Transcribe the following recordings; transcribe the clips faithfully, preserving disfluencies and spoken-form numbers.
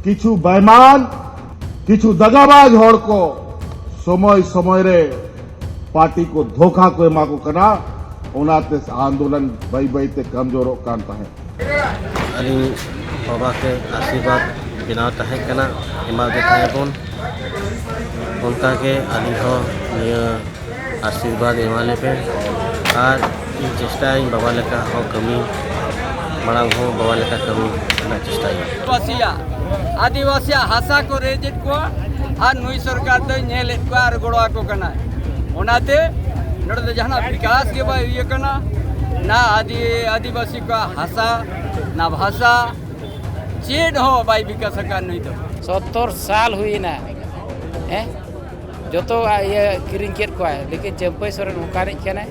ᱠᱤᱪᱷᱩ ᱵᱮᱭᱢᱟᱱ, ᱠᱤᱪᱷᱩ ᱫᱟᱜᱟᱵᱟᱡᱽ ᱦᱚᱲ ᱠᱚ ᱥᱚᱢᱚᱭ ᱥᱚᱢᱚᱭ ᱨᱮ ᱯᱟᱨᱴᱤ ᱠᱚ ᱫᱷᱳᱠᱟ ᱠᱚ ᱮᱢᱟ ᱠᱚ ᱠᱟᱱᱟ᱾ ᱚᱱᱟᱛᱮ ᱟᱱᱫᱳᱞᱚᱱ ᱵᱟᱹᱭ ᱵᱟᱹᱭ ᱛᱮ ᱠᱚᱢᱡᱳᱨᱚᱜ ᱠᱟᱱ ᱛᱟᱦᱮᱸᱫ᱾ ᱟᱹᱞᱤᱧ ᱵᱟᱵᱟ ᱜᱮ ᱟᱥᱤᱨᱵᱟᱫᱽ ᱵᱮᱱᱟᱣ ᱛᱟᱦᱮᱸ ᱠᱟᱱᱟ, ᱮᱢᱟ ᱫᱮ ᱛᱟᱦᱮᱸ ᱵᱚᱱ᱾ ᱚᱱᱠᱟ ᱜᱮ ᱟᱹᱞᱤᱧ ᱦᱚᱸ ᱱᱤᱭᱟᱹ ᱟᱥᱤᱨᱵᱟᱫᱽ ᱮᱢᱟ ᱞᱮᱯᱮ᱾ ᱟᱨ ᱤᱧ ᱪᱮᱥᱴᱟᱭᱟᱹᱧ ᱵᱟᱵᱟ ᱞᱮᱠᱟ ᱦᱚᱸ ᱠᱟᱹᱢᱤ, ᱢᱟᱲᱟᱝ ᱦᱚᱸ ᱵᱟᱵᱟ ᱞᱮᱠᱟ ᱠᱟᱹᱢᱤ ᱨᱮᱱᱟᱜ ᱪᱮᱥᱴᱟᱭᱟᱹᱧ᱾ ᱟᱹᱫᱤᱵᱟᱹᱥᱤᱭᱟᱜ, ᱟᱹᱫᱤᱵᱟᱹᱥᱤᱭᱟᱜ ᱦᱟᱥᱟ ᱠᱚ ᱨᱮᱡᱮᱫ ᱠᱚᱣᱟ ᱟᱨ ᱱᱩᱭ ᱥᱚᱨᱠᱟᱨ ᱫᱚᱭ ᱧᱮᱞᱮᱫ ᱠᱚᱣᱟ ᱟᱨ ᱜᱚᱲᱚ ᱟᱠᱚ ᱠᱟᱱᱟᱭ᱾ ᱚᱱᱟᱛᱮ ᱱᱚᱰᱮ ᱫᱚ ᱡᱟᱦᱟᱱᱟᱜ ᱵᱤᱠᱟᱥ ᱜᱮ ᱵᱟᱭ ᱦᱩᱭ ᱟᱠᱟᱱᱟ, ᱱᱟ ᱟᱹᱫᱤ-, ᱟᱹᱫᱤᱵᱟᱹᱥᱤ ᱠᱚᱣᱟᱜ ᱦᱟᱥᱟ, ᱱᱟ ᱵᱷᱟᱥᱟ, ᱪᱮᱫ ᱦᱚᱸ ᱵᱟᱭ ᱵᱤᱠᱟᱥ ᱟᱠᱟᱱ ᱱᱩᱭ ᱫᱚ᱾ ᱥᱚᱛᱛᱚᱨ ᱥᱟᱞ ᱦᱩᱭᱮᱱᱟ, ᱦᱮᱸ? ᱡᱚᱛᱚ ᱤᱭᱟᱹ ᱠᱤᱨᱤᱧ ᱠᱮᱫ ᱠᱚᱣᱟᱭ, ᱞᱮᱠᱤᱱ ᱪᱟᱹᱢᱯᱟᱹᱭ ᱥᱚᱨᱮᱱ ᱚᱱᱠᱟᱱᱤᱡ ᱠᱟᱱᱟᱭ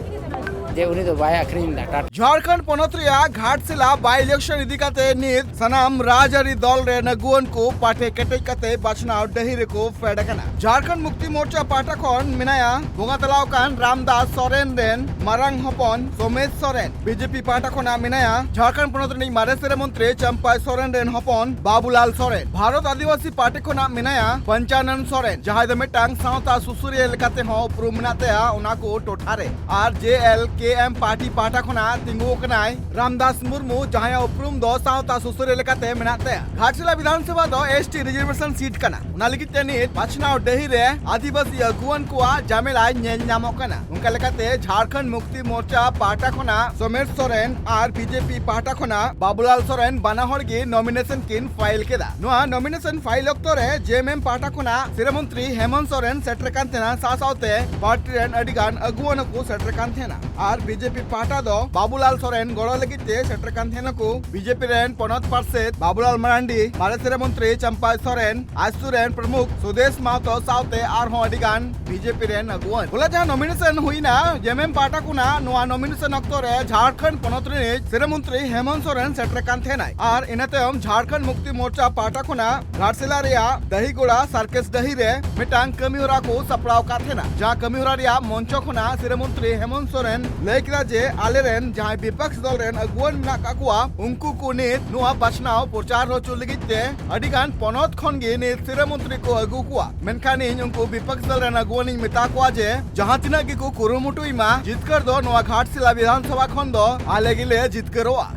ᱡᱮ ᱩᱱᱤ ᱫᱚ ᱵᱟᱭ ᱟᱹᱠᱷᱨᱤᱧ ᱞᱮᱫᱟ᱾ ᱴᱟᱴᱟ᱾ ᱡᱷᱟᱲᱠᱷᱚᱸᱰ ᱯᱚᱱᱚᱛ ᱨᱮᱭᱟᱜ ᱜᱷᱟᱴᱥᱤᱞᱟ by election ᱤᱫᱤ ᱠᱟᱛᱮ ᱱᱤᱛ ᱥᱟᱱᱟᱢ ᱨᱟᱡᱽᱟᱹᱨᱤ ᱫᱚᱞ ᱨᱮᱱ ᱟᱹᱜᱩᱣᱟᱹᱱ ᱠᱚ ᱯᱟᱴᱷᱮ ᱠᱮᱴᱮᱡ ᱠᱟᱛᱮ ᱵᱟᱪᱷᱱᱟᱣ ᱰᱟᱹᱦᱤ ᱨᱮᱠᱚ ᱯᱷᱮᱰ ᱟᱠᱟᱱᱟ᱾ ᱡᱷᱟᱲᱠᱷᱚᱸᱰ ᱢᱩᱠᱛᱤ ᱢᱳᱨᱪᱟ ᱯᱟᱦᱴᱟ ᱠᱷᱚᱱ ᱢᱮᱱᱟᱭᱟ ᱵᱚᱸᱜᱟ ᱛᱟᱞᱟᱣ ᱟᱠᱟᱱ ᱨᱟᱢᱫᱟᱥ ᱥᱚᱨᱮᱱ ᱨᱮᱱ ᱢᱟᱨᱟᱝ ᱦᱚᱯᱚᱱ ᱥᱳᱢᱮᱥ ᱥᱚᱨᱮᱱ᱾ ᱵᱤᱡᱮᱯᱤ ᱯᱟᱦᱴᱟ ᱠᱷᱚᱱᱟᱜ ᱢᱮᱱᱟᱭᱟ ᱡᱷᱟᱲᱠᱷᱚᱸᱰ ᱯᱚᱱᱚᱛ ᱨᱤᱱᱤᱡ ᱢᱟᱨᱮ ᱥᱤᱨᱟᱹ ᱢᱚᱱᱛᱨᱤ ᱪᱟᱢᱯᱟᱭ ᱥᱚᱨᱮᱱ ᱨᱮᱱ ᱦᱚᱯᱚᱱ ᱵᱟᱵᱩᱞᱟᱞ ᱥᱚᱨᱮᱱ᱾ ᱵᱷᱟᱨᱚᱛ ᱟᱹᱫᱤᱵᱟᱹᱥᱤ ᱯᱟᱨᱴᱤ ᱠᱷᱚᱱᱟᱜ ᱢᱮᱱᱟᱭᱟ ᱯᱚᱧᱪᱟᱱᱚᱱ ᱥᱚᱨᱮᱱ, ᱡᱟᱦᱟᱸᱭ ᱫᱚ ᱢᱤᱫᱴᱟᱝ ᱥᱟᱶᱛᱟ ᱥᱩᱥᱟᱹᱨᱤᱭᱟᱹ ᱞᱮᱠᱟᱛᱮ ᱦᱚᱸ ᱩᱯᱨᱩᱢ ᱢᱮᱱᱟᱜ ᱛᱟᱭᱟ ᱚᱱᱟ ᱠᱚ ᱴᱚᱴᱷᱟ ᱨᱮ᱾ ᱟᱨ ᱡᱮ ᱮᱞ ᱠᱮ ᱮᱢ ᱯᱟᱨᱴᱤ ᱯᱟᱦᱴᱟ ᱠᱷᱚᱱᱟᱜ ᱛᱤᱸᱜᱩ ᱟᱠᱟᱱᱟᱭ ᱨᱟᱢᱫᱟᱥ ᱢᱩᱨᱢᱩ, ᱡᱟᱦᱟᱸᱭᱟᱜ ᱩᱯᱨᱩᱢ ᱫᱚ ᱥᱟᱶᱛᱟ ᱥᱩᱥᱟᱹᱨᱤᱭᱟᱹ ᱞᱮᱠᱟᱛᱮ ᱢᱮᱱᱟᱜ ᱛᱟᱭᱟ᱾ ᱜᱷᱟᱴᱥᱤᱞᱟ ᱵᱤᱫᱷᱟᱱ ᱥᱚᱵᱷᱟ ᱫᱚ ᱮᱥ ᱴᱤ reservation seat ᱠᱟᱱᱟ, ᱚᱱᱟ ᱞᱟᱹᱜᱤᱫ ᱛᱮ ᱱᱤᱛ ᱵᱟᱪᱷᱱᱟᱣ ᱰᱟᱹᱦᱤ ᱨᱮ ᱟᱹᱫᱤᱵᱟᱹᱥᱤ ᱟᱹᱜᱩᱣᱟᱹᱱ ᱠᱚᱣᱟᱜ ᱡᱟᱢᱮᱞᱟ ᱧᱮᱞ ᱧᱟᱢᱚᱜ ᱠᱟᱱᱟ᱾ ᱚᱱᱠᱟ ᱞᱮᱠᱟᱛᱮ ᱡᱷᱟᱲᱠᱷᱚᱸᱰ ᱢᱩᱠᱛᱤ ᱢᱳᱨᱪᱟ ᱯᱟᱦᱴᱟ ᱠᱷᱚᱱᱟᱜ ᱥᱳᱢᱮᱥ ᱥᱚᱨᱮᱱ ᱟᱨ ᱵᱤᱡᱮᱯᱤ ᱯᱟᱦᱴᱟ ᱠᱷᱚᱱᱟᱜ ᱵᱟᱵᱩᱞᱟᱞ ᱥᱚᱨᱮᱱ ᱵᱟᱱᱟ ᱦᱚᱲ ᱜᱮ nomination ᱠᱤᱱ file ᱠᱮᱫᱟ᱾ ᱱᱚᱣᱟ nomination file ᱚᱠᱛᱚ ᱨᱮ ᱡᱮ ᱮᱢ ᱮᱢ ᱯᱟᱦᱴᱟ ᱠᱷᱚᱱᱟᱜ ᱥᱤᱨᱟᱹ ᱢᱚᱱᱛᱨᱤ ᱦᱮᱢᱚᱱᱛ ᱥᱚᱨᱮᱱ ᱥᱮᱴᱮᱨ ᱠᱟᱱ ᱛᱟᱦᱮᱱᱟ, ᱥᱟᱶ ᱥᱟᱶᱛᱮ ᱯᱟᱨᱴᱤ ᱨᱮᱱ ᱟᱹᱰᱤ ᱜᱟᱱ ᱟᱹᱜᱩᱣᱟᱹᱱ ᱦᱚᱸᱠᱚ ᱥᱮᱴᱮᱨ ᱠᱟᱱ ᱛᱟᱦᱮᱱᱟ᱾ ᱟᱨ ᱵᱤᱡᱮᱯᱤ ᱯᱟᱦᱴᱟ ᱫᱚ ᱵᱟᱵᱩᱞᱟᱞ ᱥᱚᱨᱮᱱ ᱜᱚᱲᱚ ᱞᱟᱹᱜᱤᱫ ᱛᱮ ᱥᱮᱴᱮᱨ ᱠᱟᱱ ᱛᱟᱦᱮᱱᱟᱠᱚ ᱵᱤᱡᱮᱯᱤ ᱨᱮᱱ ᱯᱚᱱᱚᱛ ᱯᱟᱨᱥᱮᱛ ᱵᱟᱵᱩᱞᱟᱞ ᱢᱟᱨᱟᱱᱰᱤ, ᱢᱟᱨᱮ ᱥᱤᱨᱟᱹ ᱢᱚᱱᱛᱨᱤ ᱪᱟᱢᱯᱟᱭ ᱥᱚᱨᱮᱱ, ᱟᱡᱥᱩ ᱨᱮᱱ ᱯᱨᱚᱢᱩᱠᱷ ᱥᱩᱫᱮᱥ ᱢᱟᱦᱛᱚ ᱥᱟᱶᱛᱮ ᱟᱨᱦᱚᱸ ᱟᱹᱰᱤ ᱜᱟᱱ ᱵᱤᱡᱮᱯᱤ ᱨᱮᱱ ᱟᱹᱜᱩᱣᱟᱹᱱ᱾ ᱦᱚᱞᱟ ᱡᱟᱦᱟᱸ nomination ᱦᱩᱭᱱᱟ ᱡᱮ ᱮᱢ ᱮᱢ ᱯᱟᱦᱴᱟ ᱠᱷᱚᱱᱟᱜ, ᱱᱚᱣᱟ nomination ᱚᱠᱛᱚ ᱨᱮ ᱡᱷᱟᱲᱠᱷᱚᱸᱰ ᱯᱚᱱᱚᱛ ᱨᱤᱱᱤᱡ ᱥᱤᱨᱟᱹ ᱢᱚᱱᱛᱨᱤ ᱦᱮᱢᱚᱱᱛ ᱥᱚᱨᱮᱱ ᱥᱮᱴᱮᱨ ᱠᱟᱱ ᱛᱟᱦᱮᱱᱟᱭ᱾ ᱟᱨ ᱤᱱᱟᱹ ᱛᱟᱭᱚᱢ ᱡᱷᱟᱲᱠᱷᱚᱸᱰ ᱢᱩᱠᱛᱤ ᱢᱳᱨᱪᱟ ᱯᱟᱦᱴᱟ ᱠᱷᱚᱱᱟᱜ ᱜᱷᱟᱴᱥᱤᱞᱟ ᱨᱮᱭᱟᱜ ᱫᱟᱹᱦᱤᱜᱳᱲᱟ ᱥᱟᱨᱠᱮᱥ ᱰᱟᱹᱦᱤ ᱨᱮ ᱢᱤᱫᱴᱟᱝ ᱠᱟᱹᱢᱤ ᱦᱚᱨᱟ ᱠᱚ ᱥᱟᱯᱲᱟᱣ ᱟᱠᱟᱫ ᱛᱟᱦᱮᱱᱟ, ᱡᱟᱦᱟᱸ ᱠᱟᱹᱢᱤ ᱦᱚᱨᱟ ᱨᱮᱭᱟᱜ ᱢᱚᱧᱪᱚ ᱠᱷᱚᱱᱟᱜ ᱥᱤᱨᱟᱹ ᱢᱚᱱᱛᱨᱤ ᱦᱮᱢᱚᱱᱛ ᱥᱚᱨᱮᱱ ᱞᱟᱹᱭ ᱠᱮᱫᱟ ᱡᱮ ᱟᱞᱮᱨᱮᱱ ᱡᱟᱦᱟᱸᱭ ᱵᱤᱯᱚᱠᱥ ᱫᱚᱞ ᱨᱮᱱ ᱟᱹᱜᱩᱣᱟᱹᱱ ᱢᱮᱱᱟᱜ ᱠᱟᱜ ᱠᱚᱣᱟ, ᱩᱱᱠᱩ ᱠᱚ ᱱᱤᱛ ᱱᱚᱣᱟ ᱵᱟᱪᱷᱱᱟᱣ ᱯᱨᱚᱪᱟᱨ ᱦᱚᱪᱚ ᱞᱟᱹᱜᱤᱫ ᱛᱮ ᱟᱹᱰᱤ ᱜᱟᱱ ᱯᱚᱱᱚᱛ ᱠᱷᱚᱱ ᱜᱮ ᱱᱤᱛ ᱥᱤᱨᱟᱹ ᱢᱚᱱᱛᱨᱤ ᱠᱚ ᱟᱹᱜᱩ ᱠᱚᱣᱟ᱾ ᱢᱮᱱᱠᱷᱟᱱ ᱤᱧ ᱩᱱᱠᱩ ᱵᱤᱯᱚᱠᱥ ᱫᱚᱞ ᱨᱮᱱ ᱟᱹᱜᱩᱣᱟᱹᱱ ᱤᱧ ᱢᱮᱛᱟ ᱠᱚᱣᱟ ᱡᱮ ᱡᱟᱦᱟᱸ ᱛᱤᱱᱟᱹᱜ ᱜᱮᱠᱚ ᱠᱩᱨᱩᱢᱩᱴᱩᱭ ᱢᱟ, ᱡᱤᱛᱠᱟᱹᱨ ᱫᱚ ᱱᱚᱣᱟ ᱜᱷᱟᱴᱥᱤᱞᱟ ᱵᱤᱫᱷᱟᱱ ᱥᱚᱵᱷᱟ ᱠᱷᱚᱱ ᱫᱚ ᱟᱞᱮ ᱜᱮᱞᱮ ᱡᱤᱛᱠᱟᱹᱨᱚᱜᱼᱟ᱾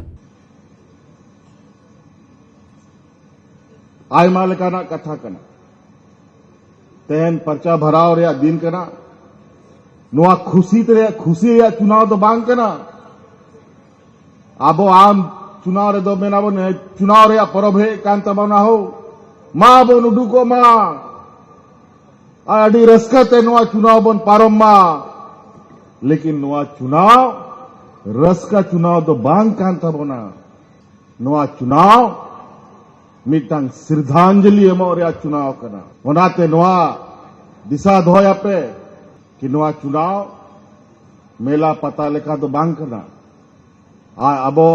ᱟᱭᱢᱟ ᱞᱮᱠᱟᱱᱟᱜ ᱠᱟᱛᱷᱟ ᱠᱟᱱᱟ᱾ ᱛᱮᱦᱮᱧ ᱯᱟᱨᱪᱟ ᱵᱷᱟᱨᱟᱣ ᱨᱮᱭᱟᱜ ᱫᱤᱱ ᱠᱟᱱᱟ᱾ ᱱᱚᱣᱟ ᱠᱷᱩᱥᱤ ᱨᱮᱭᱟᱜ, ᱠᱷᱩᱥᱤ ᱨᱮᱭᱟᱜ ᱪᱩᱱᱟᱣ ᱫᱚ ᱵᱟᱝ ᱠᱟᱱᱟ᱾ ᱟᱵᱚ ᱟᱢ ᱪᱩᱱᱟᱣ ᱨᱮᱫᱚ ᱢᱮᱱᱟᱵᱚᱱ, ᱦᱮᱸ, ᱪᱩᱱᱟᱣ ᱨᱮᱭᱟᱜ ᱯᱚᱨᱚᱵᱽ ᱦᱮᱡ ᱠᱟᱱ ᱛᱟᱵᱚᱱᱟ ᱦᱳ, ᱢᱟ ᱵᱚᱱ ᱩᱰᱩᱠᱚᱜ ᱢᱟ᱾ ᱟᱨ ᱟᱹᱰᱤ ᱨᱟᱹᱥᱠᱟᱹ ᱛᱮ ᱱᱚᱣᱟ ᱪᱩᱱᱟᱣ ᱵᱚᱱ ᱯᱟᱨᱚᱢ ᱢᱟ᱾ ᱞᱮᱠᱤᱱ ᱱᱚᱣᱟ ᱪᱩᱱᱟᱣ ᱨᱟᱹᱥᱠᱟᱹ ᱪᱩᱱᱟᱣ ᱫᱚ ᱵᱟᱝ ᱠᱟᱱ ᱛᱟᱵᱚᱱᱟ᱾ ᱱᱚᱣᱟ ᱪᱩᱱᱟᱣ ᱢᱤᱫᱴᱟᱝ ᱥᱨᱤᱫᱷᱟᱧᱡᱚᱞᱤ ᱮᱢᱚᱜ ᱨᱮᱭᱟᱜ ᱪᱩᱱᱟᱣ ᱠᱟᱱᱟ᱾ ᱚᱱᱟᱛᱮ ᱱᱚᱣᱟ ᱫᱤᱥᱟ ᱫᱚᱦᱚᱭᱟᱯᱮ ᱠᱤ ᱱᱚᱣᱟ ᱪᱩᱱᱟᱣ ᱢᱮᱞᱟ ᱯᱟᱛᱟ ᱞᱮᱠᱟ ᱫᱚ ᱵᱟᱝ ᱠᱟᱱᱟ᱾ ᱟᱨ ᱟᱵᱚ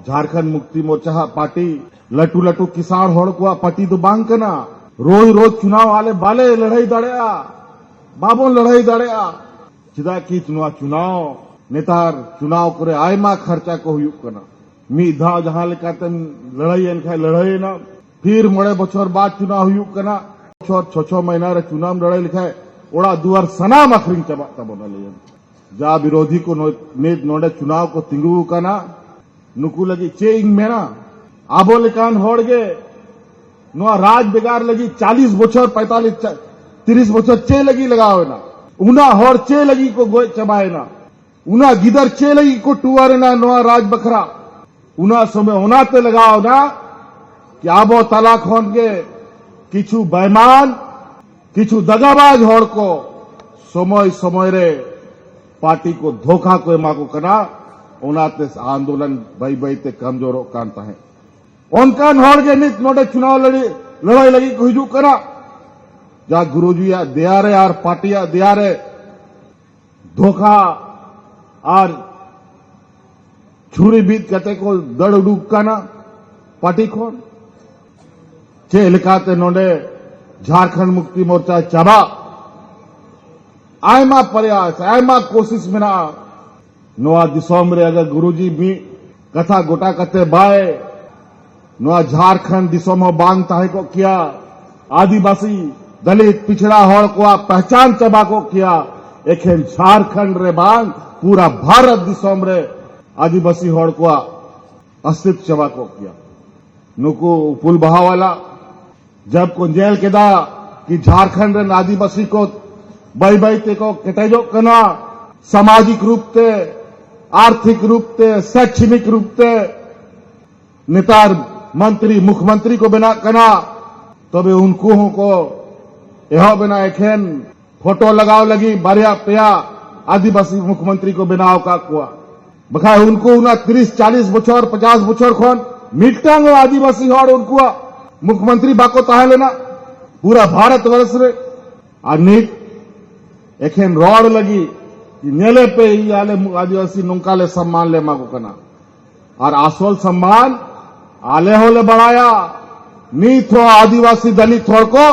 ᱡᱷᱟᱨᱠᱷᱚᱸᱰ ᱢᱩᱠᱛᱤ ᱢᱳᱨᱪᱟ ᱦᱟᱜ ᱯᱟᱨᱴᱤ ᱞᱟᱹᱴᱩ ᱞᱟᱹᱴᱩ ᱠᱤᱥᱟᱬ ᱦᱚᱲ ᱠᱚᱣᱟᱜ ᱯᱟᱨᱴᱤ ᱫᱚ ᱵᱟᱝ ᱠᱟᱱᱟ᱾ ᱨᱳᱡ ᱨᱳᱡ ᱪᱩᱱᱟᱣ ᱟᱞᱮ ᱵᱟᱞᱮ ᱞᱟᱹᱲᱦᱟᱹᱭ ᱫᱟᱲᱮᱭᱟᱜᱼᱟ, ᱵᱟᱵᱚᱱ ᱞᱟᱹᱲᱦᱟᱹᱭ ᱫᱟᱲᱮᱭᱟᱜᱼᱟ᱾ ᱪᱮᱫᱟᱜ ᱠᱤ ᱱᱚᱣᱟ ᱪᱩᱱᱟᱣ, ᱱᱮᱛᱟᱨ ᱪᱩᱱᱟᱣ ᱠᱚᱨᱮ ᱟᱭᱢᱟ ᱠᱷᱚᱨᱪᱟ ᱠᱚ ᱦᱩᱭᱩᱜ ᱠᱟᱱᱟ᱾ ᱢᱤᱫ ᱫᱷᱟᱣ ᱡᱟᱦᱟᱸ ᱞᱮᱠᱟᱛᱮᱢ ᱞᱟᱹᱲᱦᱟᱹᱭᱮᱱ ᱠᱷᱟᱱ ᱞᱟᱹᱲᱦᱟᱹᱭᱮᱱᱟ, ᱯᱷᱤᱨ ᱢᱚᱬᱮ ᱵᱚᱪᱷᱚᱨ ᱵᱟᱫ ᱪᱩᱱᱟᱣ ᱦᱩᱭᱩᱜ ᱠᱟᱱᱟ᱾ ᱵᱚᱪᱷᱚᱨ ᱪᱷᱚ ᱪᱷᱚ ᱢᱟᱹᱦᱱᱟᱹ ᱨᱮ ᱪᱩᱱᱟᱣ ᱞᱟᱹᱲᱦᱟᱹᱭ ᱞᱮᱠᱷᱟᱱ ᱚᱲᱟᱜ ᱫᱩᱣᱟᱨ ᱥᱟᱱᱟᱢ ᱟᱹᱠᱷᱨᱤᱧ ᱪᱟᱵᱟᱜ ᱛᱟᱵᱚᱱᱟ, ᱞᱟᱹᱭᱟᱢ᱾ ᱡᱟ ᱵᱤᱨᱳᱫᱷᱤ ᱠᱚ ᱱᱚ-, ᱱᱤᱛ ᱱᱚᱰᱮ ᱪᱩᱱᱟᱣ ᱠᱚ ᱛᱤᱸᱜᱩ ᱟᱠᱟᱱᱟ, ᱱᱩᱠᱩ ᱞᱟᱹᱜᱤᱫ ᱪᱮᱫ ᱤᱧ ᱢᱮᱱᱟ? ᱟᱵᱚ ᱞᱮᱠᱟᱱ ᱦᱚᱲ ᱜᱮ ᱱᱚᱣᱟ ᱨᱟᱡᱽ ᱵᱮᱜᱟᱨ ᱞᱟᱹᱜᱤᱫ ᱪᱟᱞᱤᱥ ᱵᱚᱪᱷᱚᱨ, ᱯᱟᱸᱭᱛᱟᱞᱤᱥ, ᱪᱟ-, ᱛᱤᱨᱤᱥ ᱵᱚᱪᱷᱚᱨ ᱪᱮᱫ ᱞᱟᱹᱜᱤᱫ ᱞᱟᱜᱟᱣ ᱮᱱᱟ? ᱩᱱᱟᱹᱜ ᱦᱚᱲ ᱪᱮᱫ ᱞᱟᱹᱜᱤᱫ ᱠᱚ ᱜᱚᱡ ᱪᱟᱵᱟᱭᱮᱱᱟ? ᱩᱱᱟᱹᱜ ᱜᱤᱫᱟᱹᱨ ᱪᱮᱫ ᱞᱟᱹᱜᱤᱫ ᱠᱚ ᱴᱩᱣᱟᱹᱨ ᱮᱱᱟ ᱱᱚᱣᱟ ᱨᱟᱡᱽ ᱵᱟᱠᱷᱨᱟ? ᱩᱱᱟᱹᱜ ᱥᱚᱢᱚᱭ ᱚᱱᱟᱛᱮ ᱞᱟᱜᱟᱣ ᱮᱱᱟ ᱠᱤ ᱟᱵᱚ ᱛᱟᱞᱟ ᱠᱷᱚᱱ ᱜᱮ ᱠᱤᱪᱷᱩ ᱵᱮᱭᱢᱟᱱ, ᱠᱤᱪᱷᱩ ᱫᱟᱜᱟᱵᱟᱡ ᱦᱚᱲ ᱠᱚ ᱥᱚᱢᱚᱭ ᱥᱚᱢᱚᱭ ᱨᱮ ᱯᱟᱨᱴᱤ ᱠᱚ ᱫᱷᱳᱠᱟ ᱠᱚ ᱮᱢᱟ ᱠᱚ ᱠᱟᱱᱟ᱾ ᱚᱱᱟᱛᱮ ᱟᱱᱫᱳᱞᱚᱱ ᱵᱟᱹᱭ ᱵᱟᱹᱭ ᱛᱮ ᱠᱚᱢᱡᱳᱨᱚᱜ ᱠᱟᱱ ᱛᱟᱦᱮᱸᱫ᱾ ᱚᱱᱠᱟᱱ ᱦᱚᱲ ᱜᱮ ᱱᱤᱛ ᱱᱚᱰᱮ ᱪᱩᱱᱟᱣ ᱞᱟᱹᱲᱦᱟᱹᱭ, ᱞᱟᱹᱲᱦᱟᱹᱭ ᱞᱟᱹᱜᱤᱫ ᱠᱚ ᱦᱤᱡᱩᱜ ᱠᱟᱱᱟ᱾ ᱡᱟ ᱜᱩᱨᱩᱡᱤᱭᱟᱜ ᱫᱮᱭᱟ ᱨᱮ ᱟᱨ ᱯᱟᱨᱴᱤᱭᱟᱜ ᱫᱮᱭᱟ ᱨᱮ ᱫᱷᱳᱠᱟ ᱟᱨ ᱪᱷᱩᱨᱤ ᱵᱤᱫ ᱠᱟᱛᱮ ᱠᱚ ᱫᱟᱹᱲ ᱩᱰᱩᱠ ᱠᱟᱱᱟ ᱯᱟᱨᱴᱤ ᱠᱷᱚᱱ᱾ ᱪᱮᱫ ᱞᱮᱠᱟᱛᱮ ᱱᱚᱰᱮ ᱡᱷᱟᱨᱠᱷᱚᱸᱰ ᱢᱩᱠᱛᱤ ᱢᱳᱨᱪᱟ ᱪᱟᱵᱟᱜ, ᱟᱭᱢᱟ ᱯᱨᱚᱭᱟᱥ, ᱟᱭᱢᱟ ᱠᱳᱥᱤᱥ ᱢᱮᱱᱟᱜᱼᱟ᱾ ᱱᱚᱣᱟ ᱫᱤᱥᱚᱢ ᱨᱮ ᱟᱜᱟᱨ ᱜᱩᱨᱩᱡᱤ ᱢᱤᱫ ᱠᱟᱛᱷᱟ ᱜᱚᱴᱟ ᱠᱟᱛᱮ ᱵᱟᱭ, ᱱᱚᱣᱟ ᱡᱷᱟᱨᱠᱷᱚᱸᱰ ᱫᱤᱥᱚᱢ ᱦᱚᱸ ᱵᱟᱝ ᱛᱟᱦᱮᱸ ᱠᱚᱜ ᱠᱮᱭᱟ᱾ ᱟᱹᱫᱤᱵᱟᱹᱥᱤ, ᱫᱚᱞᱤᱛ, ᱯᱤᱪᱷᱲᱟ ᱦᱚᱲ ᱠᱚᱣᱟᱜ ᱯᱮᱦᱪᱟᱱ ᱪᱟᱵᱟ ᱠᱚᱜ ᱠᱮᱭᱟ᱾ ᱮᱠᱷᱮᱱ ᱡᱷᱟᱨᱠᱷᱚᱸᱰ ᱨᱮ ᱵᱟᱝ, ᱯᱩᱨᱟ ᱵᱷᱟᱨᱚᱛ ᱫᱤᱥᱚᱢ ᱨᱮ ᱟᱹᱫᱤᱵᱟᱹᱥᱤ ᱦᱚᱲ ᱠᱚᱣᱟᱜ ᱚᱥᱛᱤᱛ ᱪᱟᱵᱟ ᱠᱚᱜ ᱠᱮᱭᱟ᱾ ᱱᱩᱠᱩ ᱩᱯᱩᱞ ᱵᱟᱦᱟ ᱣᱟᱞᱟ ᱡᱟᱵ ᱠᱚ ᱧᱮᱞ ᱠᱮᱫᱟ ᱠᱤ ᱡᱷᱟᱨᱠᱷᱚᱸᱰ ᱨᱮᱱ ᱟᱹᱫᱤᱵᱟᱹᱥᱤ ᱠᱚ ᱵᱟᱹᱭ ᱵᱟᱹᱭ ᱛᱮᱠᱚ ᱠᱮᱴᱮᱡᱚᱜ ᱠᱟᱱᱟ, ᱥᱟᱢᱟᱡᱤᱠ ᱨᱩᱯ ᱛᱮ, ᱟᱨᱛᱷᱤᱠ ᱨᱩᱯ ᱛᱮ, ᱥᱮᱠᱪᱷᱤᱱᱤᱠ ᱨᱩᱯ ᱛᱮ ᱱᱮᱛᱟᱨ ᱢᱚᱱᱛᱨᱤ, ᱢᱩᱠᱷᱢᱚᱱᱛᱨᱤ ᱠᱚ ᱵᱮᱱᱟᱜ ᱠᱟᱱᱟ, ᱛᱚᱵᱮ ᱩᱱᱠᱩ ᱦᱚᱸᱠᱚ ᱮᱦᱚᱵ ᱮᱱᱟ ᱮᱠᱷᱮᱱ ᱯᱷᱳᱴᱳ ᱞᱟᱜᱟᱣ ᱞᱟᱹᱜᱤᱫ ᱵᱟᱨᱭᱟ ᱯᱮᱭᱟ ᱟᱹᱫᱤᱵᱟᱹᱥᱤ ᱢᱩᱠᱷᱢᱚᱱᱛᱨᱤ ᱠᱚ ᱵᱮᱱᱟᱣ ᱟᱠᱟᱫ ᱠᱚᱣᱟ᱾ ᱵᱟᱠᱷᱟᱡ ᱩᱱᱠᱩ ᱚᱱᱟ ᱛᱤᱨᱤᱥ, ᱪᱟᱞᱤᱥ ᱵᱚᱪᱷᱚᱨ, ᱯᱚᱪᱟᱥ ᱵᱚᱪᱷᱚᱨ ᱠᱷᱚᱱ ᱢᱤᱫᱴᱟᱝ ᱦᱚᱸ ᱟᱹᱫᱤᱵᱟᱹᱥᱤ ᱦᱚᱲ ᱩᱱᱠᱩᱣᱟᱜ ᱢᱩᱠᱷᱢᱚᱱᱛᱨᱤ ᱵᱟᱠᱚ ᱛᱟᱦᱮᱸ ᱞᱮᱱᱟ ᱯᱩᱨᱟ ᱵᱷᱟᱨᱚᱛ ᱵᱚᱨᱥ ᱨᱮ᱾ ᱟᱨ ᱱᱤᱛ ᱮᱠᱷᱮᱱ ᱨᱚᱲ ᱞᱟᱹᱜᱤᱫ ᱧᱮᱞᱮ ᱯᱮ, ᱤᱭᱟᱹ ᱟᱞᱮ ᱟᱹᱫᱤᱵᱟᱹᱥᱤ ᱱᱚᱝᱠᱟ ᱞᱮ ᱥᱚᱢᱢᱟᱱ ᱞᱮ ᱮᱢᱟ ᱠᱚ ᱠᱟᱱᱟ᱾ ᱟᱨ ᱟᱥᱚᱞ ᱥᱚᱢᱢᱟᱱ ᱟᱞᱮ ᱦᱚᱸᱞᱮ ᱵᱟᱲᱟᱭᱟ᱾ ᱱᱤᱛ ᱦᱚᱸ ᱟᱹᱫᱤᱵᱟᱹᱥᱤ ᱫᱚᱞᱤᱛ ᱦᱚᱲ ᱠᱚ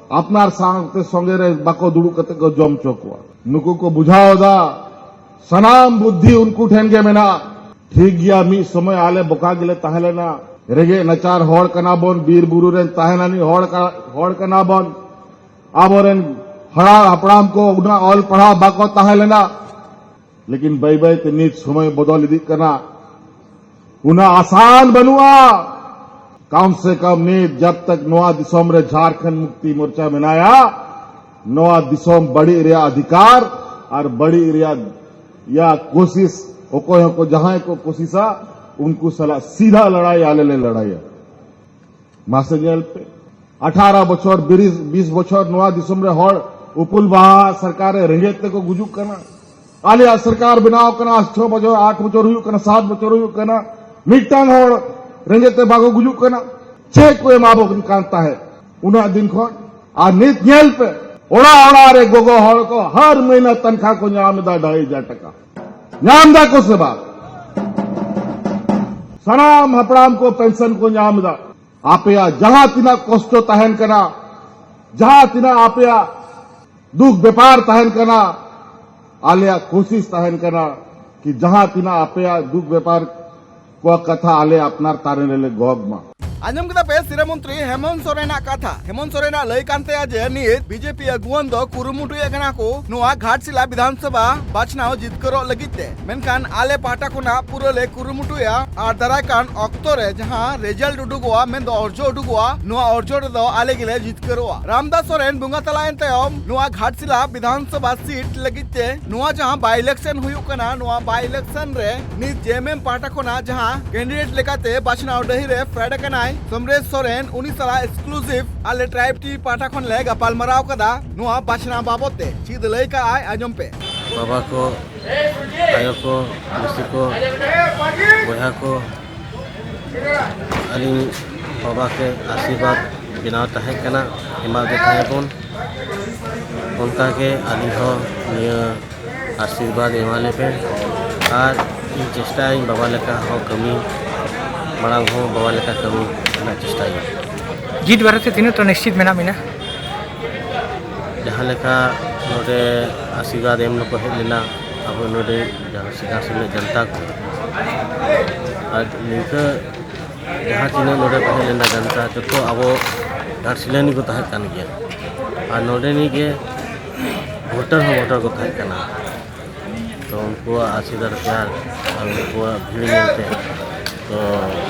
ᱟᱯᱱᱟᱨ ᱥᱟᱶᱛᱮ ᱥᱚᱸᱜᱮ ᱨᱮ ᱵᱟᱠᱚ ᱫᱩᱲᱩᱵ ᱠᱟᱛᱮ ᱠᱚ ᱡᱚᱢ ᱦᱚᱪᱚ ᱠᱚᱣᱟ᱾ ᱱᱩᱠᱩ ᱠᱚ ᱵᱩᱡᱷᱟᱹᱣ ᱮᱫᱟ, ᱥᱟᱱᱟᱢ ᱵᱩᱫᱽᱫᱷᱤ ᱩᱱᱠᱩ ᱴᱷᱮᱱ ᱜᱮ ᱢᱮᱱᱟᱜᱼᱟ᱾ ᱴᱷᱤᱠ ᱜᱮᱭᱟ, ᱢᱤᱫ ᱥᱚᱢᱚᱭ ᱟᱞᱮ ᱵᱚᱠᱟ ᱜᱮᱞᱮ ᱛᱟᱦᱮᱸ ᱞᱮᱱᱟ, ᱨᱮᱸᱜᱮᱡ ᱱᱟᱪᱟᱨ ᱦᱚᱲ ᱠᱟᱱᱟ ᱵᱚᱱ, ᱵᱤᱨ ᱵᱩᱨᱩ ᱨᱮᱱ ᱛᱟᱦᱮᱸ ᱟᱹᱱᱤᱡ ᱦᱚᱲ ᱠᱟ-, ᱦᱚᱲ ᱠᱟᱱᱟ ᱵᱚᱱ᱾ ᱟᱵᱚᱨᱮᱱ ᱦᱟᱲᱟᱢ ᱦᱟᱯᱲᱟᱢ ᱠᱚ ᱩᱱᱟᱹᱜ ᱚᱞ ᱯᱟᱲᱦᱟᱣ ᱵᱟᱠᱚ ᱛᱟᱦᱮᱸ ᱞᱮᱱᱟ, ᱞᱮᱠᱤᱱ ᱵᱟᱹᱭ ᱵᱟᱹᱭ ᱛᱮ ᱱᱤᱛ ᱥᱚᱢᱚᱭ ᱵᱚᱫᱚᱞ ᱤᱫᱤᱜ ᱠᱟᱱᱟ᱾ ᱩᱱᱟᱹᱜ ᱟᱥᱟᱱ ᱵᱟᱹᱱᱩᱜᱼᱟ᱾ ᱠᱚᱢ ᱥᱮ ᱠᱚᱢ ᱱᱤᱛ ᱡᱟᱵ ᱛᱟᱠ ᱱᱚᱣᱟ ᱫᱤᱥᱚᱢ ᱨᱮ ᱡᱷᱟᱨᱠᱷᱚᱸᱰ ᱢᱩᱠᱛᱤ ᱢᱳᱨᱪᱟ ᱢᱮᱱᱟᱭᱟ, ᱱᱚᱣᱟ ᱫᱤᱥᱚᱢ ᱵᱟᱹᱲᱤᱡ ᱨᱮᱭᱟᱜ ᱚᱫᱷᱤᱠᱟᱨ ᱟᱨ ᱵᱟᱹᱲᱤᱡ ᱨᱮᱭᱟᱜ ᱭᱟ ᱠᱳᱥᱤᱥ, ᱚᱠᱚᱭ ᱦᱚᱸᱠᱚ ᱡᱟᱦᱟᱸᱭ ᱠᱚ ᱠᱳᱥᱤᱥᱟ, ᱩᱱᱠᱩ ᱥᱟᱞᱟᱜ ᱥᱤᱫᱷᱟ ᱞᱟᱲᱟᱭ ᱟᱞᱮ ᱞᱮ ᱞᱟᱲᱟᱭᱟ᱾ ᱢᱟᱥᱮ ᱧᱮᱞ ᱯᱮ, ᱟᱴᱷᱟᱨᱚ ᱵᱚᱪᱷᱚᱨ, ᱵᱤᱥ, ᱵᱤᱥ ᱵᱚᱪᱷᱚᱨ ᱱᱚᱣᱟ ᱫᱤᱥᱚᱢ ᱨᱮ ᱦᱚᱲ ᱩᱯᱩᱞ ᱵᱟᱦᱟ ᱥᱚᱨᱠᱟᱨ ᱨᱮ ᱨᱮᱸᱜᱮᱡ ᱛᱮᱠᱚ ᱜᱩᱡᱩᱜ ᱠᱟᱱᱟ᱾ ᱟᱞᱮᱭᱟᱜ ᱥᱚᱨᱠᱟᱨ ᱵᱮᱱᱟᱣ ᱠᱟᱱᱟ, ᱪᱷᱚ ᱵᱚᱪᱷᱚᱨ, ᱟᱴ ᱵᱚᱪᱷᱚᱨ ᱦᱩᱭᱩᱜ ᱠᱟᱱᱟ, ᱥᱟᱛ ᱵᱚᱪᱷᱚᱨ ᱦᱩᱭᱩᱜ ᱠᱟᱱᱟ, ᱢᱤᱫᱴᱟᱝ ᱦᱚᱲ ᱨᱮᱸᱜᱮᱡ ᱛᱮ ᱵᱟᱠᱚ ᱜᱩᱡᱩᱜ ᱠᱟᱱᱟ᱾ ᱪᱮᱫ ᱠᱚ ᱮᱢᱟ ᱵᱚᱱ ᱠᱟᱱ ᱛᱟᱦᱮᱸᱫ ᱩᱱᱟᱹᱜ ᱫᱤᱱ ᱠᱷᱚᱱ? ᱟᱨ ᱱᱤᱛ ᱧᱮᱞ ᱯᱮ, ᱚᱲᱟᱜ ᱚᱲᱟᱜ ᱨᱮ ᱜᱚᱜᱚ ᱦᱚᱲ ᱠᱚ ᱦᱟᱨ ᱢᱟᱹᱦᱱᱟᱹ ᱛᱟᱱᱠᱷᱟ ᱠᱚ ᱧᱟᱢ ᱮᱫᱟ, ᱰᱷᱟᱹᱭ ᱦᱟᱡᱟᱨ ᱴᱟᱠᱟ᱾ ᱧᱟᱢ ᱮᱫᱟ ᱠᱚ ᱥᱮ ᱵᱟᱝ? ᱥᱟᱱᱟᱢ ᱦᱟᱯᱲᱟᱢ ᱠᱚ ᱯᱮᱱᱥᱚᱱ ᱠᱚ ᱧᱟᱢ ᱮᱫᱟ᱾ ᱟᱯᱮᱭᱟᱜ ᱡᱟᱦᱟᱸ ᱛᱤᱱᱟᱹᱜ ᱠᱚᱥᱴᱚ ᱛᱟᱦᱮᱱ ᱠᱟᱱᱟ, ᱡᱟᱦᱟᱸ ᱛᱤᱱᱟᱹᱜ ᱟᱯᱮᱭᱟᱜ ᱫᱩᱠ ᱵᱮᱯᱟᱨ ᱛᱟᱦᱮᱱ ᱠᱟᱱᱟ, ᱟᱞᱮᱭᱟᱜ ᱠᱳᱥᱤᱥ ᱛᱟᱦᱮᱱ ᱠᱟᱱᱟ, ᱡᱟᱦᱟᱸ ᱛᱤᱱᱟᱹᱜ ᱟᱯᱮᱭᱟᱜ ᱫᱩᱠ ᱵᱮᱯᱟᱨ ᱠᱚᱣᱟᱜ ᱠᱟᱛᱷᱟ ᱟᱞᱮ ᱟᱯᱱᱟᱨ ᱛᱟᱨᱮᱱ ᱨᱮᱞᱮ ᱜᱚᱦᱚᱲ ᱢᱟ᱾ ᱟᱸᱡᱚᱢ ᱠᱮᱫᱟ ᱯᱮ ᱥᱤᱨᱟᱹ ᱢᱚᱱᱛᱨᱤ ᱦᱮᱢᱚᱱᱛ ᱥᱚᱨᱮᱱᱟᱜ ᱠᱟᱛᱷᱟ᱾ ᱦᱮᱢᱚᱱᱛ ᱥᱚᱨᱮᱱᱟᱜ ᱞᱟᱹᱭ ᱠᱟᱱ ᱛᱟᱭᱟ ᱡᱮ ᱱᱤᱛ ᱵᱤᱡᱮᱯᱤ ᱟᱹᱜᱩᱣᱟᱹᱱ ᱫᱚ ᱠᱩᱨᱩᱢᱩᱴᱩᱭᱮᱫ ᱠᱟᱱᱟ ᱠᱚ ᱱᱚᱣᱟ ᱜᱷᱟᱴᱥᱤᱞᱟ ᱵᱤᱫᱷᱟᱱ ᱥᱚᱵᱷᱟ ᱵᱟᱪᱷᱱᱟᱣ ᱡᱤᱛᱠᱟᱹᱨᱚᱜ ᱞᱟᱹᱜᱤᱫ ᱛᱮ, ᱢᱮᱱᱠᱷᱟᱱ ᱟᱞᱮ ᱯᱟᱦᱴᱟ ᱠᱷᱚᱱᱟᱜ ᱯᱩᱨᱟᱹ ᱞᱮ ᱠᱩᱨᱩᱢᱩᱴᱩᱭᱟ ᱟᱨ ᱫᱟᱨᱟᱭ ᱠᱟᱱ ᱚᱠᱛᱚ ᱨᱮ ᱡᱟᱦᱟᱸ ᱨᱮᱡᱟᱞᱴ ᱩᱰᱩᱠᱚᱜᱼᱟ, ᱢᱮᱱᱫᱚ ᱚᱨᱡᱚ ᱩᱰᱩᱠᱚᱜᱼᱟ, ᱱᱚᱣᱟ ᱚᱨᱡᱚ ᱨᱮᱫᱚ ᱟᱞᱮ ᱜᱮᱞᱮ ᱡᱤᱛᱠᱟᱹᱨᱚᱜᱼᱟ᱾ ᱨᱟᱢᱫᱟᱥ ᱥᱚᱨᱮᱱ ᱵᱚᱸᱜᱟ ᱛᱟᱞᱟᱭᱮᱱ ᱛᱟᱭᱚᱢ ᱱᱚᱣᱟ ᱜᱷᱟᱴᱥᱤᱞᱟ ᱵᱤᱫᱷᱟᱱ ᱥᱚᱵᱷᱟ ᱥᱤᱴ ᱞᱟᱹᱜᱤᱫ ᱛᱮ ᱱᱚᱣᱟ ᱡᱟᱦᱟᱸ ᱵᱟᱭ ᱤᱞᱮᱠᱥᱚᱱ ᱦᱩᱭᱩᱜ ᱠᱟᱱᱟ, ᱱᱚᱣᱟ ᱵᱟᱭ ᱤᱞᱮᱠᱥᱚᱱ ᱨᱮ ᱱᱤᱛ ᱡᱮ ᱮᱢ ᱮᱢ ᱯᱟᱦᱴᱟ ᱠᱷᱚᱱᱟᱜ ᱡᱟᱦᱟᱸ ᱠᱮᱱᱰᱤᱰᱮᱴ ᱞᱮᱠᱟᱛᱮ ᱵᱟᱪᱷᱱᱟᱣ ᱰᱟᱹᱦᱤ ᱨᱮ ᱯᱷᱮᱰ ᱟᱠᱟᱱᱟᱭ ᱥᱚᱢᱨᱮᱥ ᱥᱚᱨᱮᱱ, ᱩᱱᱤ ᱥᱟᱞᱟᱜ ᱮᱠᱥᱠᱞᱩᱥᱤᱵᱷ ᱟᱞᱮ ᱴᱨᱟᱭᱤᱵᱽ ᱴᱤᱵᱷᱤ ᱯᱟᱦᱴᱟ ᱠᱷᱚᱱ ᱞᱮ ᱜᱟᱯᱟᱞᱢᱟᱨᱟᱣ ᱠᱟᱫᱟ ᱱᱚᱣᱟ ᱵᱟᱪᱷᱱᱟᱣ ᱵᱟᱵᱚᱛ ᱛᱮ᱾ ᱪᱮᱫ ᱞᱟᱹᱭ ᱠᱟᱜᱼᱟᱭ, ᱟᱸᱡᱚᱢ ᱯᱮ᱾ ᱵᱟᱵᱟ ᱠᱚ, ᱟᱭᱳ ᱠᱚ, ᱢᱤᱥᱤ ᱠᱚ, ᱵᱚᱭᱦᱟ ᱠᱚ, ᱟᱹᱞᱤᱧ ᱵᱟᱵᱟ ᱠᱮ ᱟᱥᱤᱨᱵᱟᱫᱽ ᱵᱮᱱᱟᱣ ᱛᱟᱦᱮᱸ ᱠᱟᱱᱟ, ᱮᱢᱟ ᱜᱮ ᱛᱟᱦᱮᱸ ᱵᱚᱱ᱾ ᱚᱱᱠᱟ ᱜᱮ ᱟᱹᱞᱤᱧ ᱦᱚᱸ ᱱᱤᱭᱟᱹ ᱟᱥᱤᱨᱵᱟᱫᱽ ᱮᱢᱟ ᱞᱮᱯᱮ᱾ ᱟᱨ ᱤᱧ ᱪᱮᱥᱴᱟᱭᱟᱹᱧ ᱵᱟᱵᱟ ᱞᱮᱠᱟ ᱦᱚᱸ ᱠᱟᱹᱢᱤ, ᱢᱟᱲᱟᱝ ᱦᱚᱸ ᱵᱟᱵᱟ ᱞᱮᱠᱟ ᱠᱟᱹᱢᱤ ᱨᱮᱱᱟᱜ ᱪᱮᱥᱴᱟᱭᱟᱹᱧ᱾ ᱡᱤᱛ ᱵᱟᱨᱮᱛᱮ ᱛᱤᱱᱟᱹᱜ ᱴᱟ ᱱᱤᱥᱪᱤᱛ ᱢᱮᱱᱟᱜ ᱵᱤᱱᱟ? ᱡᱟᱦᱟᱸ ᱞᱮᱠᱟ ᱱᱚᱰᱮ ᱟᱥᱤᱨᱵᱟᱫᱽ ᱮᱢ ᱞᱮᱠᱚ ᱦᱮᱡ ᱞᱮᱱᱟ ᱟᱵᱚ ᱱᱚᱰᱮ ᱡᱟᱦᱟᱸ ᱥᱤᱫᱷᱟ ᱥᱤᱞᱟᱹ ᱡᱚᱱᱛᱟ ᱠᱚ, ᱟᱨ ᱱᱤᱝᱠᱟᱹ ᱡᱟᱦᱟᱸ ᱛᱤᱱᱟᱹᱜ ᱱᱚᱰᱮ ᱛᱟᱦᱮᱸ ᱞᱮᱱᱟ ᱡᱚᱱᱛᱟ, ᱡᱚᱛᱚ ᱟᱵᱚ ᱜᱷᱟᱴᱥᱤᱞᱟᱹ ᱨᱤᱱᱤᱡ ᱠᱚ ᱛᱟᱦᱮᱸ ᱠᱟᱱ ᱜᱮᱭᱟ᱾ ᱟᱨ ᱱᱚᱰᱮ ᱨᱤᱱᱤᱡ ᱜᱮ ᱵᱷᱳᱴᱟᱨ ᱦᱚᱸ ᱵᱷᱳᱴᱟᱨ ᱠᱚ ᱛᱟᱦᱮᱸ ᱠᱟᱱᱟ᱾ ᱛᱚ ᱩᱱᱠᱩᱣᱟᱜ ᱟᱥᱤᱨᱵᱟᱫᱽ ᱛᱮ ᱟᱨ ᱩᱱᱠᱩᱣᱟᱜ ᱵᱷᱤᱲ ᱧᱮᱞᱛᱮ, ᱛᱚ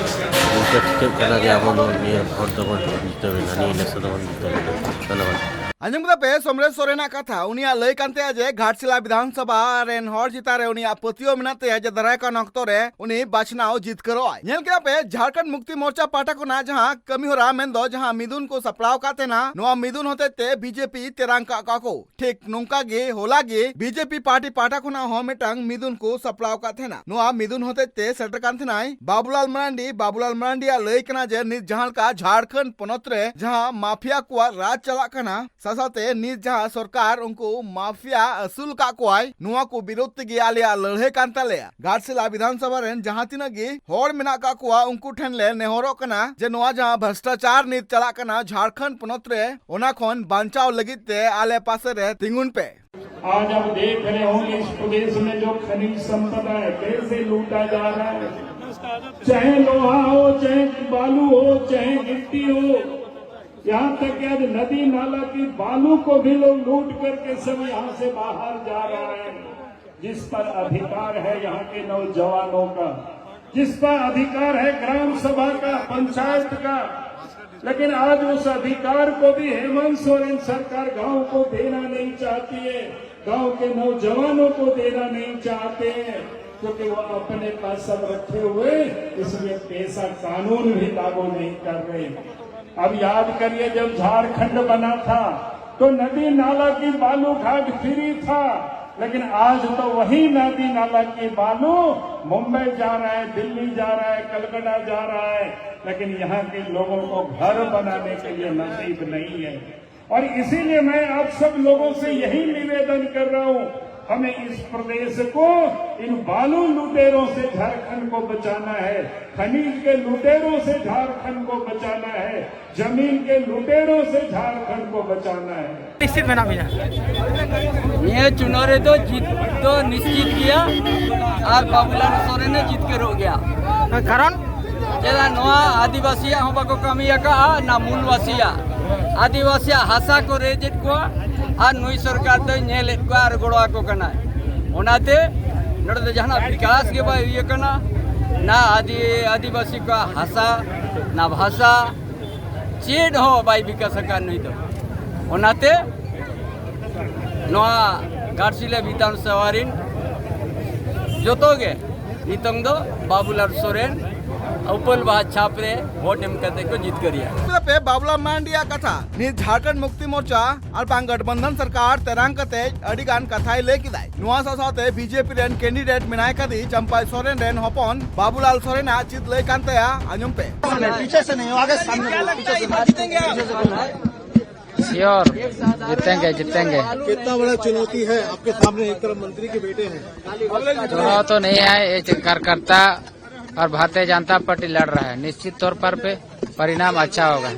ᱱᱤᱝᱠᱟᱹ ᱴᱷᱤᱠᱟᱹᱜ ᱠᱟᱱᱟ ᱡᱮ ᱟᱵᱚ ᱫᱚ ᱱᱤᱭᱟᱹ ᱵᱷᱳᱴ ᱫᱚᱵᱚᱱ ᱡᱤᱛᱟᱹᱣ ᱮᱱᱟ, ᱱᱤᱭᱟᱹ ᱤᱞᱮᱠᱥᱚᱱ ᱫᱚᱵᱚᱱ ᱡᱤᱛᱟᱹᱣ ᱮᱱᱟ᱾ ᱫᱷᱚᱱᱭᱚᱵᱟᱫᱽ᱾ ᱟᱸᱡᱚᱢ ᱠᱮᱫᱟ ᱯᱮ ᱥᱚᱢᱨᱮᱥ ᱥᱚᱨᱮᱱᱟᱜ ᱠᱟᱛᱷᱟ᱾ ᱩᱱᱤᱭᱟᱜ ᱞᱟᱹᱭ ᱠᱟᱱ ᱛᱟᱭᱟ ᱡᱮ ᱜᱷᱟᱴᱥᱤᱞᱟ ᱵᱤᱫᱷᱟᱱ ᱥᱚᱵᱷᱟ ᱨᱮᱱ ᱦᱚᱲ ᱪᱮᱛᱟᱱ ᱨᱮ ᱩᱱᱤᱭᱟᱜ ᱯᱟᱹᱛᱭᱟᱹᱣ ᱢᱮᱱᱟᱜ ᱛᱟᱭᱟ ᱡᱮ ᱫᱟᱨᱟᱭ ᱠᱟᱱ ᱚᱠᱛᱚ ᱨᱮ ᱩᱱᱤ ᱵᱟᱪᱷᱱᱟᱣ ᱡᱤᱛᱠᱟᱹᱨᱚᱜ ᱟᱭ᱾ ᱧᱮᱞ ᱠᱮᱫᱟ ᱯᱮ, ᱡᱷᱟᱲᱠᱷᱚᱸᱰ ᱢᱩᱠᱛᱤ ᱢᱳᱨᱪᱟ ᱯᱟᱦᱴᱟ ᱠᱷᱚᱱᱟᱜ ᱡᱟᱦᱟᱸ ᱠᱟᱹᱢᱤ ᱦᱚᱨᱟ, ᱢᱮᱱᱫᱚ ᱡᱟᱦᱟᱸ ᱢᱤᱫᱩᱱ ᱠᱚ ᱥᱟᱯᱲᱟᱣ ᱟᱠᱟᱫ ᱛᱟᱦᱮᱱᱟ, ᱱᱚᱣᱟ ᱢᱤᱫᱩᱱ ᱦᱚᱛᱮᱡ ᱛᱮ ᱵᱤᱡᱮᱯᱤ ᱛᱮᱨᱟᱝ ᱠᱟᱜ ᱠᱚᱣᱟ ᱠᱚ᱾ ᱴᱷᱤᱠ ᱱᱚᱝᱠᱟ ᱜᱮ ᱦᱚᱞᱟ ᱜᱮ ᱵᱤᱡᱮᱯᱤ ᱯᱟᱨᱴᱤ ᱯᱟᱦᱴᱟ ᱠᱷᱚᱱᱟᱜ ᱦᱚᱸ ᱢᱤᱫᱴᱟᱝ ᱢᱤᱫᱩᱱ ᱠᱚ ᱥᱟᱯᱲᱟᱣ ᱟᱠᱟᱫ ᱛᱟᱦᱮᱱᱟ᱾ ᱱᱚᱣᱟ ᱢᱤᱫᱩᱱ ᱦᱚᱛᱮᱡ ᱛᱮ ᱥᱮᱴᱮᱨ ᱠᱟᱱ ᱛᱟᱦᱮᱱᱟᱭ ᱵᱟᱵᱩᱞᱟᱞ ᱢᱟᱨᱟᱱᱰᱤ᱾ ᱵᱟᱵᱩᱞᱟᱞ ᱢᱟᱨᱟᱱᱰᱤᱭᱟᱜ ᱞᱟᱹᱭ ᱠᱟᱱᱟ ᱡᱮ ᱱᱤᱛ ᱡᱟᱦᱟᱸ ᱞᱮᱠᱟ ᱡᱷᱟᱲᱠᱷᱚᱸᱰ ᱯᱚᱱᱚᱛ ᱨᱮ ᱡᱟᱦᱟᱸ ᱢᱟᱯᱷᱤᱭᱟ ᱠᱚᱣᱟᱜ ᱨᱟᱡᱽ ᱪᱟᱞᱟᱜ ᱠᱟᱱᱟ, ᱥᱟᱶᱥᱟᱶᱛᱮ ᱱᱤᱛ ᱡᱟᱦᱟᱸ ᱥᱚᱨᱠᱟᱨ ᱩᱱᱠᱩ ᱢᱟᱯᱷᱤᱭᱟ ᱟᱹᱥᱩᱞ ᱠᱟᱜ ᱠᱚᱣᱟᱭ, ᱱᱚᱣᱟ ᱠᱚ ᱵᱤᱨᱳᱫᱷ ᱛᱮᱜᱮ ᱟᱞᱮᱭᱟᱜ ᱞᱟᱹᱲᱦᱟᱹᱭ ᱠᱟᱱ ᱛᱟᱞᱮᱭᱟ᱾ ᱜᱷᱟᱴᱥᱤᱞᱟ ᱵᱤᱫᱷᱟᱱ ᱥᱚᱵᱷᱟ ᱨᱮᱱ ᱡᱟᱦᱟᱸ ᱛᱤᱱᱟᱹᱜ ᱜᱮ ᱦᱚᱲ ᱢᱮᱱᱟᱜ ᱠᱟᱜ ᱠᱚᱣᱟ, ᱩᱱᱠᱩ ᱴᱷᱮᱱ ᱞᱮ ᱱᱮᱦᱚᱨᱚᱜ ᱠᱟᱱᱟ ᱡᱮ ᱱᱚᱣᱟ ᱡᱟᱦᱟᱸ ᱵᱷᱨᱚᱥᱴᱟᱪᱟᱨ ᱱᱤᱛ ᱪᱟᱞᱟᱜ ᱠᱟᱱᱟ ᱡᱷᱟᱲᱠᱷᱚᱸᱰ ᱯᱚᱱᱚᱛ ᱨᱮ, ᱚᱱᱟ ᱠᱷᱚᱱ ᱵᱟᱧᱪᱟᱣ ᱞᱟᱹᱜᱤᱫ ᱛᱮ ᱟᱞᱮ ᱯᱟᱥᱮ ᱨᱮ ᱛᱤᱸᱜᱩᱱ ᱯᱮ᱾ आज आप देख रहे होंगे इस प्रदेश में जो खनिज संपदा है, कैसे लूटा जा रहा है। चाहे लोहा हो, चाहे बालू हो, चाहे गिट्टी हो, यहाँ तक कि आज नदी नाला की बालू को भी लोग लूट करके सब यहाँ से बाहर जा रहा है। जिस पर अधिकार है यहाँ के नौजवानों का, जिस पर अधिकार है ग्राम सभा का, पंचायत का, लेकिन आज उस अधिकार को भी हेमंत सोरेन सरकार गांव को देना नहीं चाहती है, गांव के नौजवानों को देना नहीं चाहते हैं, क्योंकि वो अपने पास सब रखे हुए, इसलिए पेशा कानून भी लागू नहीं कर रहे। अब याद करिए, जब झारखंड बना था तो नदी नाला की बालू घाट फ्री था, लेकिन आज तो वही नदी नाला की बालू मुंबई जा रहा है, दिल्ली जा रहा है, कलकत्ता जा रहा है, लेकिन यहाँ के लोगों को घर बनाने के लिए नसीब नहीं है। और इसीलिए मैं आप सब लोगों से यही निवेदन कर रहा हूँ, हमें इस प्रदेश को इन बालू लुटेरों से झारखंड को बचाना है, खनिज के लुटेरों से झारखंड को बचाना है, जमीन के लुटेरों से झारखंड को बचाना है। ᱱᱤᱥᱪᱤᱛ ᱢᱮᱱᱟᱜ ᱵᱤᱱᱟ? ᱱᱤᱭᱟᱹ ᱪᱩᱱᱟᱹᱣ ᱨᱮᱫᱚ ᱡᱤᱛ ᱫᱚ ᱱᱤᱥᱪᱤᱛ ᱜᱮᱭᱟ ᱟᱨ ᱵᱟᱵᱩᱞᱟᱞ ᱥᱚᱨᱮᱱᱮ ᱡᱤᱛᱠᱟᱹᱨᱚᱜ ᱜᱮᱭᱟ᱾ ᱠᱟᱨᱚᱱ? ᱪᱮᱫᱟᱜ ᱱᱚᱣᱟ ᱟᱹᱫᱤᱵᱟᱹᱥᱤᱭᱟᱜ ᱦᱚᱸ ᱵᱟᱠᱚ ᱠᱟᱹᱢᱤ ᱟᱠᱟᱫᱼᱟ, ᱱᱟ ᱢᱩᱞᱵᱟᱹᱥᱤᱭᱟᱜ᱾ ᱟᱹᱫᱤᱵᱟᱹᱥᱤᱭᱟᱜ ᱦᱟᱥᱟ ᱠᱚ ᱨᱮᱡᱮᱫ ᱠᱚᱣᱟ ᱟᱨ ᱱᱩᱭ ᱥᱚᱨᱠᱟᱨ ᱫᱚᱭ ᱧᱮᱞᱮᱫ ᱠᱚᱣᱟ ᱟᱨ ᱜᱚᱲᱚ ᱟᱠᱚ ᱠᱟᱱᱟᱭ᱾ ᱚᱱᱟᱛᱮ ᱱᱚᱰᱮ ᱫᱚ ᱡᱟᱦᱟᱱᱟᱜ ᱵᱤᱠᱟᱥ ᱜᱮ ᱵᱟᱭ ᱦᱩᱭ ᱟᱠᱟᱱᱟ, ᱱᱟ ᱟᱹᱫᱤ-, ᱟᱹᱫᱤᱵᱟᱹᱥᱤ ᱠᱚᱣᱟᱜ ᱦᱟᱥᱟ, ᱱᱟ ᱵᱷᱟᱥᱟ, ᱪᱮᱫ ᱦᱚᱸ ᱵᱟᱭ ᱵᱤᱠᱟᱥ ᱟᱠᱟᱫ ᱱᱩᱭ ᱫᱚ᱾ ᱚᱱᱟᱛᱮ ᱱᱚᱣᱟ ᱜᱷᱟᱴᱥᱤᱞᱟᱹ ᱵᱤᱫᱷᱟᱱ ᱥᱚᱵᱷᱟ ᱨᱤᱱ ᱡᱚᱛᱚ ᱜᱮ ᱱᱤᱛᱚᱝ ᱫᱚ ᱵᱟᱵᱩᱞᱟᱞ ᱥᱚᱨᱮᱱ ᱩᱯᱟᱹᱞ ᱵᱟᱦᱟ ᱪᱷᱟᱯ ᱨᱮ ᱵᱷᱳᱴ ᱮᱢ ᱠᱟᱛᱮ ᱠᱚ ᱡᱤᱛᱠᱟᱹᱨᱤᱭᱟ᱾ ᱯᱮ ᱵᱟᱵᱩᱞᱟᱞ ᱢᱟᱨᱟᱱᱰᱤᱭᱟᱜ ᱠᱟᱛᱷᱟ᱾ ᱱᱤᱛ ᱡᱷᱟᱲᱠᱷᱚᱸᱰ ᱢᱩᱠᱛᱤ ᱢᱳᱨᱪᱟ ᱟᱨ ᱵᱟᱝ ᱜᱚᱴᱵᱚᱱᱫᱷᱚᱱ ᱥᱚᱨᱠᱟᱨ ᱛᱮᱨᱟᱝ ᱠᱟᱛᱮ ᱟᱹᱰᱤ ᱜᱟᱱ ᱠᱟᱛᱷᱟᱭ ᱞᱟᱹᱭ ᱠᱮᱫᱟᱭ᱾ ᱱᱚᱣᱟ ᱥᱟᱶ ᱥᱟᱶᱛᱮ ᱵᱤᱡᱮᱯᱤ ᱨᱮᱱ ᱠᱮᱱᱰᱤᱰᱮᱴ ᱢᱮᱱᱟᱭ ᱠᱟᱫᱮ ᱪᱟᱢᱯᱟᱭ ᱥᱚᱨᱮᱱ ᱨᱮᱱ ᱦᱚᱯᱚᱱ ᱵᱟᱵᱩᱞᱟᱞ ᱥᱚᱨᱮᱱᱟᱜ ᱪᱮᱫ ᱞᱟᱹᱭ ᱠᱟᱱ ᱛᱟᱭᱟ, ᱟᱸᱡᱚᱢ ᱯᱮ᱾ पीछे से नहीं हो, आगे सामने बोलो, पीछे से नहीं। श्योर, जीतेंगे, जीतेंगे। कितना बड़ा चुनौती है आपके सामने, एक तरफ मंत्री के बेटे हैं। चुनाव तो नहीं है, ये कार्यकर्ता और भारतीय जनता पार्टी लड़ रहा है, निश्चित तौर पर पे परिणाम अच्छा होगा।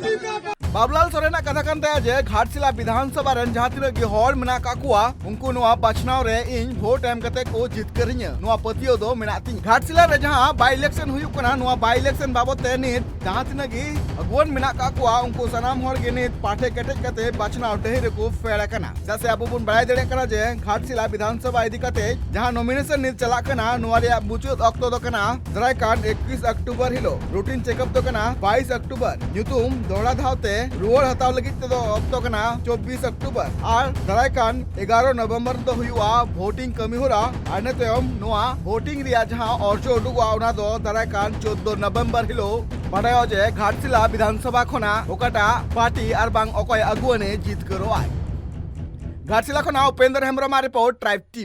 ᱵᱟᱵᱩᱞᱟᱞ ᱥᱚᱨᱮᱱᱟᱜ ᱠᱟᱛᱷᱟ ᱠᱟᱱ ᱛᱟᱭᱟ ᱡᱮ ᱜᱷᱟᱴᱥᱤᱞᱟ ᱵᱤᱫᱷᱟᱱ ᱥᱚᱵᱷᱟ ᱨᱮᱱ ᱡᱟᱦᱟᱸ ᱛᱤᱱᱟᱹᱜ ᱜᱮ ᱦᱚᱲ ᱢᱮᱱᱟᱜ ᱠᱟᱜ ᱠᱚᱣᱟ, ᱩᱱᱠᱩ ᱱᱚᱣᱟ ᱵᱟᱪᱷᱱᱟᱣ ᱨᱮ ᱤᱧ ᱵᱷᱳᱴ ᱮᱢ ᱠᱟᱛᱮ ᱠᱚ ᱡᱤᱛᱠᱟᱹᱨᱤᱧᱟ, ᱱᱚᱣᱟ ᱯᱟᱹᱛᱭᱟᱹᱣ ᱫᱚ ᱢᱮᱱᱟᱜ ᱛᱤᱧᱟ᱾ ᱜᱷᱟᱴᱥᱤᱞᱟ ᱨᱮ ᱡᱟᱦᱟᱸ by election ᱦᱩᱭᱩᱜ ᱠᱟᱱᱟ, ᱱᱚᱣᱟ by election ᱵᱟᱵᱚᱛ ᱛᱮ ᱱᱤᱛ ᱡᱟᱦᱟᱸ ᱛᱤᱱᱟᱹᱜ ᱜᱮ ᱟᱹᱜᱩᱣᱟᱹᱱ ᱢᱮᱱᱟᱜ ᱠᱟᱜ ᱠᱚᱣᱟ, ᱩᱱᱠᱩ ᱥᱟᱱᱟᱢ ᱦᱚᱲ ᱜᱮ ᱱᱤᱛ ᱯᱟᱴᱷᱮ ᱠᱮᱴᱮᱡ ᱠᱟᱛᱮ ᱵᱟᱪᱷᱱᱟᱣ ᱰᱟᱹᱦᱤ ᱨᱮᱠᱚ ᱯᱷᱮᱰ ᱟᱠᱟᱱᱟ᱾ ᱪᱮᱫᱟᱜ ᱥᱮ ᱟᱵᱚ ᱵᱚᱱ ᱵᱟᱲᱟᱭ ᱫᱟᱲᱮᱭᱟᱜ ᱠᱟᱱᱟ ᱡᱮ ᱜᱷᱟᱴᱥᱤᱞᱟ ᱵᱤᱫᱷᱟᱱ ᱥᱚᱵᱷᱟ ᱤᱫᱤ ᱠᱟᱛᱮ ᱡᱟᱦᱟᱸ nomination ᱱᱤᱛ ᱪᱟᱞᱟᱜ ᱠᱟᱱᱟ, ᱱᱚᱣᱟ ᱨᱮᱭᱟᱜ ᱢᱩᱪᱟᱹᱫ ᱚᱠᱛᱚ ᱫᱚ ᱠᱟᱱᱟ ᱫᱟᱨᱟᱭ ᱠᱟᱱ ᱮᱠᱩᱥ ᱚᱠᱴᱳᱵᱚᱨ ᱦᱤᱞᱳᱜ᱾ Routine checkup ᱫᱚ ᱠᱟᱱᱟ ᱵᱟᱭᱤᱥ ᱚᱠᱴᱳᱵᱚᱨ᱾ ᱧᱩᱛᱩᱢ ᱫᱚᱦᱲᱟ ᱫᱷᱟᱣ ᱛᱮ ᱨᱩᱣᱟᱹᱲ ᱦᱟᱛᱟᱣ ᱞᱟᱹᱜᱤᱫ ᱛᱮᱫᱚ ᱚᱠᱛᱚ ᱠᱟᱱᱟ ᱪᱚᱵᱵᱤᱥ ᱚᱠᱴᱳᱵᱚᱨ᱾ ᱟᱨ ᱫᱟᱨᱟᱭ ᱠᱟᱱ ᱮᱜᱟᱨᱚ ᱱᱚᱵᱷᱮᱢᱵᱚᱨ ᱫᱚ ᱦᱩᱭᱩᱜᱼᱟ voting ᱠᱟᱹᱢᱤ ᱦᱚᱨᱟ᱾ ᱟᱨ ᱤᱱᱟᱹ ᱛᱟᱭᱚᱢ ᱱᱚᱣᱟ voting ᱨᱮᱭᱟᱜ ᱡᱟᱦᱟᱸ ᱚᱨᱡᱚ ᱩᱰᱩᱠᱚᱜᱼᱟ, ᱚᱱᱟ ᱫᱚ ᱫᱟᱨᱟᱭ ᱠᱟᱱ ᱪᱳᱫᱽᱫᱳ ᱱᱚᱵᱷᱮᱢᱵᱚᱨ ᱦᱤᱞᱳᱜ ᱵᱟᱰᱟᱭᱚᱜᱼᱟ ᱡᱮ ᱜᱷᱟᱴᱥᱤᱞᱟ ᱵᱤᱫᱷᱟᱱ ᱥᱚᱵᱷᱟ ᱠᱷᱚᱱᱟᱜ ᱚᱠᱟᱴᱟᱜ ᱯᱟᱨᱴᱤ ᱟᱨ ᱵᱟᱝ ᱚᱠᱚᱭ ᱟᱹᱜᱩᱣᱟᱹᱱᱮ ᱡᱤᱛᱠᱟᱹᱨᱚᱜᱼᱟᱭ᱾ ᱜᱷᱟᱴᱥᱤᱞᱟ ᱠᱷᱚᱱᱟᱜ ᱩᱯᱮᱱᱫᱨ ᱦᱮᱢᱵᱨᱚᱢᱟᱜ ᱨᱤᱯᱳᱨᱴ, ᱴᱨᱟᱭᱤᱵᱽ ᱴᱤᱵᱷᱤ᱾